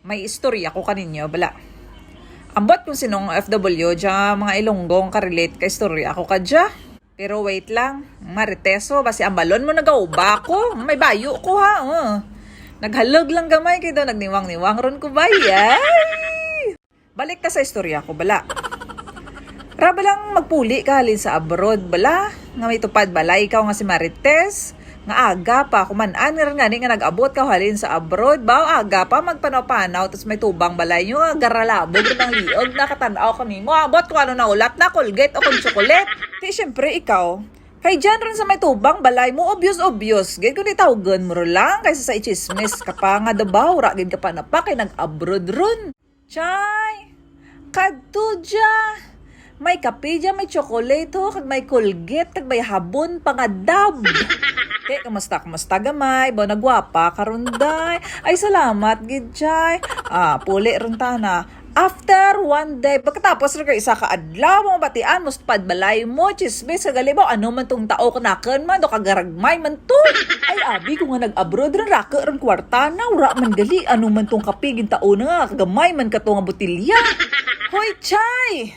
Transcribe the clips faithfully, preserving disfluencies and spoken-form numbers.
May istorya ko kaninyo, bala. Ambot kon sin-o ang O F W dya, mga Ilonggo ang ka-relate ka istorya ko kadya. Pero wait lang, Marites, o, basi ambalon mo nagauba ko. May bayo ko, ha, o. Naghalog lang gamay kay daw nagniwang-niwang run ko, bay, ay. Balik ta sa istorya ko, bala. Ra balang magpuli ka halin sa abroad, bala, nga may tupad balay ikaw nga si Marites, nga aga pa, kuman-an nga run gani nga nag-abot ka halin sa abroad, baw aga pa, magpanaw-panaw, tas may tubang balay nyo, nga garalabog run ang liog, nakatan-aw kanimo, ambot kon ano naulat na, Colgate o kon tsokolet. Ti, syempre, ikaw, kay dyan run sa may tubang balay mo, obvious-obvious gid, kundi tawgon mo run lang, kaysa sa itsismis ka pa, nga daw baw, ra gid ka pa napa, kay nag-abroad run. Chay, kadto dya. May kape dya, may tsokolet, ho, kag may Colgate, kag may habon, pangadab. Te, kumusta, kumusta gamay? Baw nagwapa ka run, day. Ay, salamat gid, chay. Ah, puli run tana. After one day, pagkatapos run kay isa ka adlaw, mga batian mo sa tupad balay mo, tsismis ka gali, baw, ano man tong tao kanakun man, daw kagaragmay man to. Ay, abi ko nga nag-abroad run, raku run kwarta na, wara man gali, ano man tong kape gintao na nga, kagamay man kato nga botilya. Hoy, chay!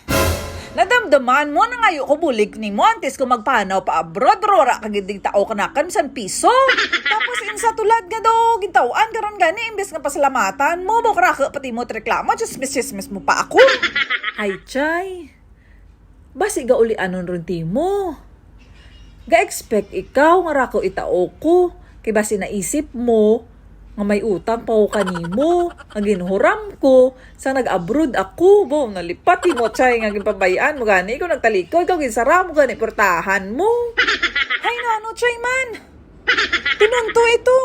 Nadamdaman mo na nga ayo ko bulig nimo antes ko magpanaw pa abroad, pero wara ka gid gintao kanakun bisan piso. Tapos insa tulad nga daw gintaw-an ka run gani, imbes nga pasalamatan mo, baw karaku pa timo ti reklamo, tsismis-tsismis mo pa ako. Ay, chay. Basi gaulianon run timo. Ga-expect ikaw nga raku itao ko, kay basi naisip mo nga may utang pa ko kanimo, nga ginhuram ko, sa nag-abroad ako, baw, nalipat timo, chay, nga ginpabay-an mo gani, ikaw nagtalikod, ikaw ginsara mo gani, purtahan mo. Hay, nano, chay man? Tinunto ito.